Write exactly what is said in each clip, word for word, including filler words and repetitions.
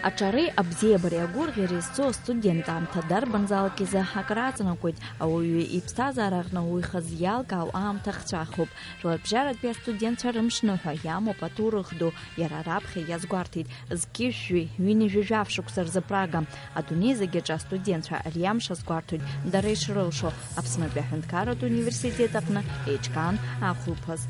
Аҿареи абзиабареи агәырӷьареи зцу астудент аамҭа дарбанзаалак изы акрааҵанакуеит. Ауаҩы иԥсҭазаара аҟны уи хазы иалкаау аамҭа хцәахуп. Жәларбжьаратәи астудентцәа рымшныҳәа иамоуп аҭоурых ду. Иара раԥхьа иазгәарҭеит, зқьи жәшәи ҩынҩажәи жәаф шықәса рзы Прага. Адунеи зегь аҿы астудентцәа ари амш азгәарҭоит дара ишрылшо. Аԥснытәи аҳәынҭқарратә университет аҟны еиҿкаан ахәылԥаз.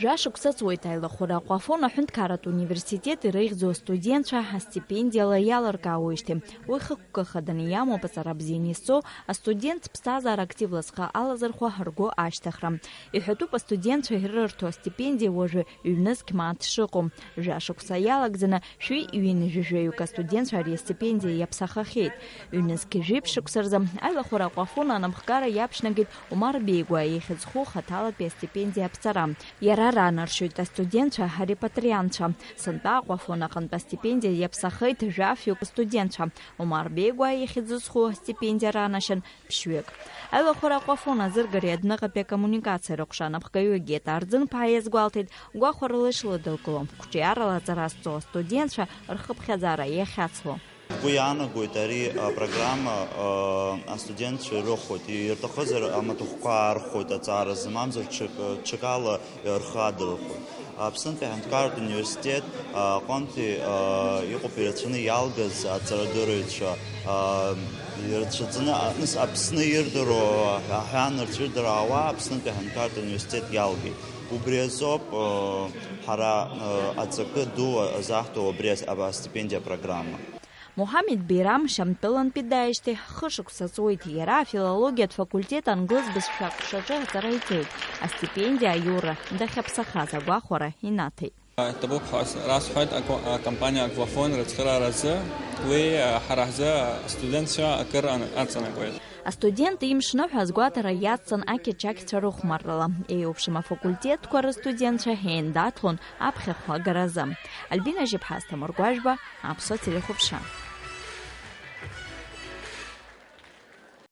Жәа шықәса ҵуеит аилахәыра Аҟәафон аҳәынҭқарратә университет ирыхьӡо астудентцәа астипендиала иалыркаауеижьҭеи. Уи хықәкы хаданы иамоуп аҵара бзианы изҵо астудент ԥсҭазаара активла зхы алазырхәо ргәы ашьҭыхра. Иҳәатәуп астудентцәа ирырҭо астипендиа уажәы ҩнызқь мааҭ шыҟоу. Жәа шықәса иалагӡаны шәи ҩынҩажәи жәаҩык астудентцәа ари астипендиа иаԥсахахьеит. Ҩнызқь жәиԥшь шықәса рзы аилахәыра Аҟәафон анапхгара иаԥшьнагеит Омар Беигәаа ихьӡ зху хаҭалатәи астипендиа аԥҵара. Иара ранаршьоит астудентцәа арепатриантцәа. Сынтәа Аҟәафон аҟынтә астипендиа иаԥсахеит жәафҩык астудентцәа. Омар Беигәаа ихьӡ зху астипендиа ранашьан ԥшьҩык. Аилахәыра Аҟәафон азыргареи адәныҟатәи акоммуникациа рыҟәша анапхгаҩы Гета Арӡынԥҳа иазгәалҭеит, гәахәарыла ишрыдылкыло, қәҿиарала аҵара зҵо астудентцәа рхыԥхьаӡара иахьацло. Бгәы иаанагоит ари апрограмма, а, астудентцәа ирыхәоит, ирҭахызар амаҭәахәқәа аархәоит аҵаразы, мамзар ҽак, ҽакала рхы адырхәоит. Аԥснытәи аҳәынҭқарратә университет, а, аҟынтәи, а, иҟоуп ирацәаны иалгаз аҵарадырҩцәа, а, ирацәаӡаны, а, нас Аԥсны ирдыруа, аҳәаанырцә ирдыруа ауаа Аԥснытәи аҳәынҭқарратә университет иалгеит. Убри азоуп, а, ҳара, а, аҵакы ду азаҳҭо убри ас-, астипендиа апрограмма. Муҳамед Бирам Шьамтәылантәи дааижьҭеи хышықәса ҵуеит. Иара афилологиатә факультет англыз бызшәа аҟәшаҿы аҵара иҵеит. Астипендиа аиура дахьаԥсахаз агәахәара инаҭеит. Иҭабуп ҳәа расҳәоит акомпаниа Аҟәафон рыцхырааразы. Уи ҳара ҳзы астудентцәа акыр арҵанакуеит. Астудент имшныҳәа азгәаҭара иацҵан ақьачақьцәа рыхәмаррала. Еиуеиԥшым афакультетқәа рыстудентцәа еиндаҭлон аԥхьахә агаразы. Альбина Жьыԥҳа, Асҭамыр Гәажәба, Аԥсуа телехәаԥшра.